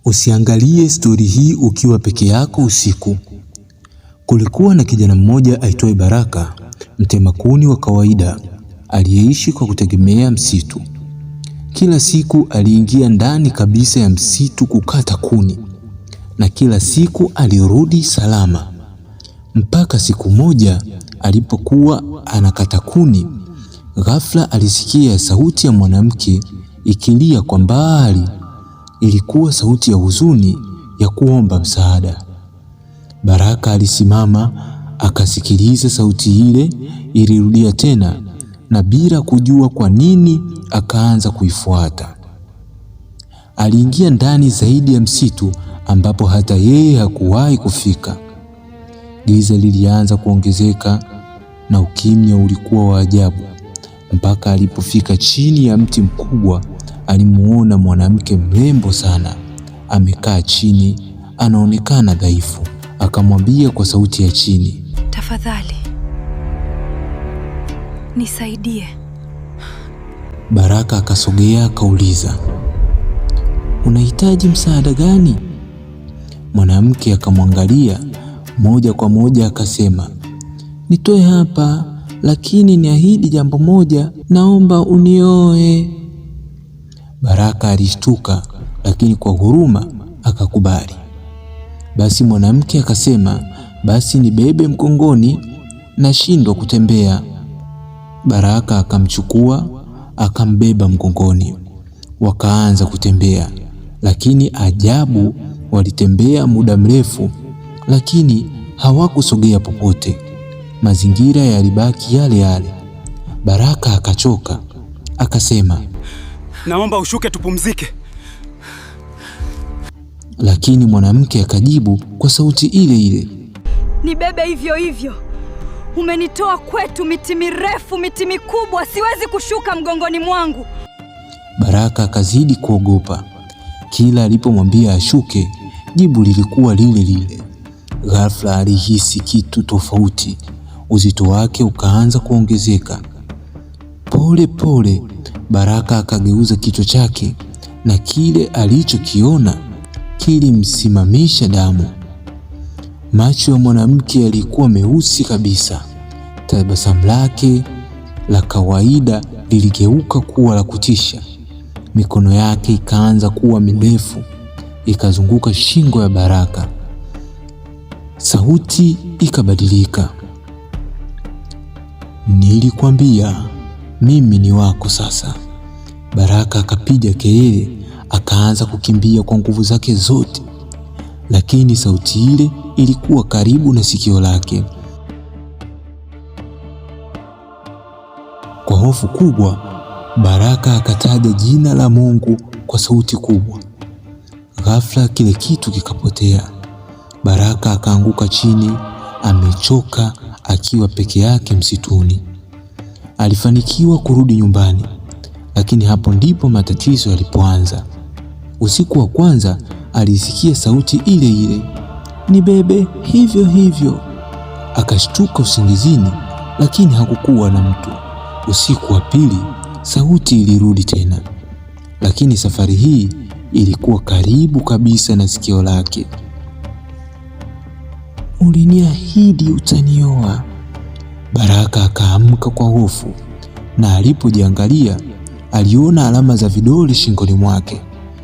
Usiangalie stori hii ukiwa peke yako usiku. Kulikuwa na kijana mmoja aitwaye Baraka, mtema kuni wa kawaida aliyeishi kwa kutegemea msitu. Kila siku aliingia ndani kabisa ya msitu kukata kuni, na kila siku alirudi salama, mpaka siku moja alipokuwa anakata kuni, ghafla alisikia sauti ya mwanamke ikilia kwa mbali. Ilikuwa sauti ya huzuni ya kuomba msaada. Baraka alisimama akasikiliza sauti ile, ilirudia tena, na bila kujua kwa nini akaanza kuifuata. Aliingia ndani zaidi ya msitu ambapo hata yeye hakuwahi kufika. Giza lilianza kuongezeka na ukimya ulikuwa wa ajabu, mpaka alipofika chini ya mti mkubwa alimuona mwanamke mrembo sana amekaa chini, anaonekana dhaifu. Akamwambia kwa sauti ya chini, tafadhali nisaidie. Baraka akasogea akauliza, unahitaji msaada gani? Mwanamke akamwangalia moja kwa moja akasema, nitoe hapa, lakini niahidi jambo moja, naomba unioe. Baraka alishtuka, lakini kwa huruma akakubali. Basi mwanamke akasema, basi nibebe mgongoni, nashindwa kutembea. Baraka akamchukua akambeba mgongoni, wakaanza kutembea. Lakini ajabu, walitembea muda mrefu, lakini hawakusogea popote. Mazingira yalibaki yale yale. Baraka akachoka, akasema, naomba ushuke tupumzike. Lakini mwanamke akajibu kwa sauti ile ile, nibebe hivyo hivyo, umenitoa kwetu miti mirefu, miti mikubwa, siwezi kushuka mgongoni mwangu. Baraka akazidi kuogopa. Kila alipomwambia ashuke, jibu lilikuwa lile lile. Ghafla alihisi kitu tofauti, uzito wake ukaanza kuongezeka pole pole. Baraka akageuza kichwa chake na kile alichokiona kilimsimamisha damu. Macho ya mwanamke yalikuwa meusi kabisa. Tabasamu lake la kawaida liligeuka kuwa la kutisha. Mikono yake ikaanza kuwa mirefu, ikazunguka shingo ya Baraka. Sauti ikabadilika, nilikwambia mimi ni wako sasa. Baraka akapiga kelele, akaanza kukimbia kwa nguvu zake zote, lakini sauti ile ilikuwa karibu na sikio lake. Kwa hofu kubwa, Baraka akataja jina la Mungu kwa sauti kubwa. Ghafla kile kitu kikapotea. Baraka akaanguka chini, amechoka, akiwa peke yake msituni. Alifanikiwa kurudi nyumbani, lakini hapo ndipo matatizo yalipoanza. Usiku wa kwanza alisikia sauti ile ile, nibebe hivyo hivyo. Akashtuka usingizini, lakini hakukuwa na mtu. Usiku wa pili sauti ilirudi tena, lakini safari hii ilikuwa karibu kabisa na sikio lake. Uliniahidi utanioa. Baraka akaamka kwa hofu, na alipojiangalia aliona alama za vidole shingoni mwake.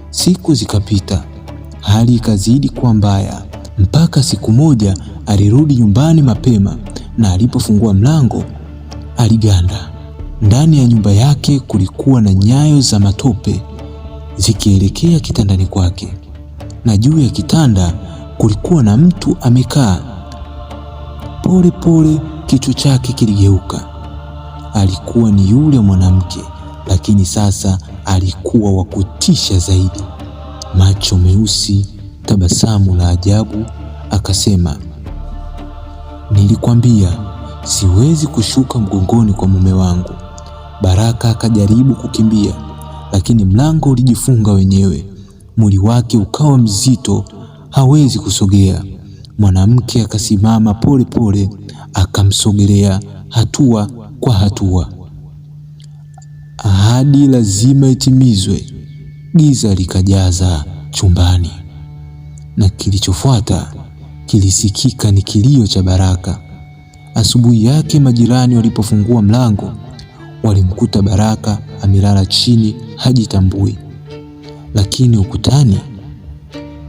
Siku zikapita, hali ikazidi kuwa mbaya, mpaka siku moja alirudi nyumbani mapema, na alipofungua mlango aliganda. Ndani ya nyumba yake kulikuwa na nyayo za matope zikielekea kitandani kwake, na juu ya kitanda kulikuwa na mtu amekaa. Pole pole kichwa chake kiligeuka. Alikuwa ni yule mwanamke, lakini sasa alikuwa wa kutisha zaidi. Macho meusi, tabasamu la ajabu. Akasema, nilikwambia siwezi kushuka mgongoni kwa mume wangu. Baraka akajaribu kukimbia, lakini mlango ulijifunga wenyewe. Mwili wake ukawa mzito, hawezi kusogea. Mwanamke akasimama pole pole, akamsogelea hatua kwa hatua. Ahadi lazima itimizwe. Giza likajaza chumbani. Na kilichofuata kilisikika ni kilio cha Baraka. Asubuhi yake majirani walipofungua mlango, walimkuta Baraka amelala chini, hajitambui. Lakini ukutani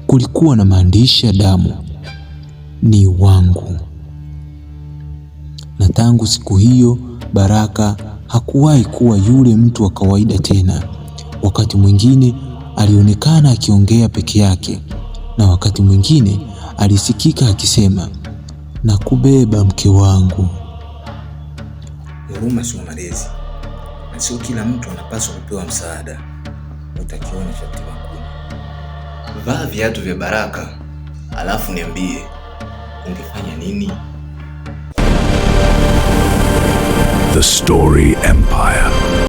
kulikuwa na maandishi ya damu, ni wangu. Na tangu siku hiyo Baraka hakuwahi kuwa yule mtu wa kawaida tena. Wakati mwingine alionekana akiongea peke yake, na wakati mwingine alisikika akisema, nakubeba mke wangu. Huruma sio malezi, na sio kila mtu anapaswa kupewa msaada. Utakiona cha mtema kuni. Vaa viatu vya Baraka, alafu niambie ungefanya nini? The Story Empire.